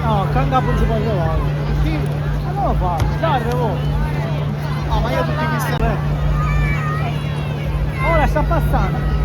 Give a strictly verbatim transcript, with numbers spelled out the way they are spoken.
No, canga principale. Chi? Ma non lo fa, dai, oh. Ah, ma io tutti questi... Ora sta passando.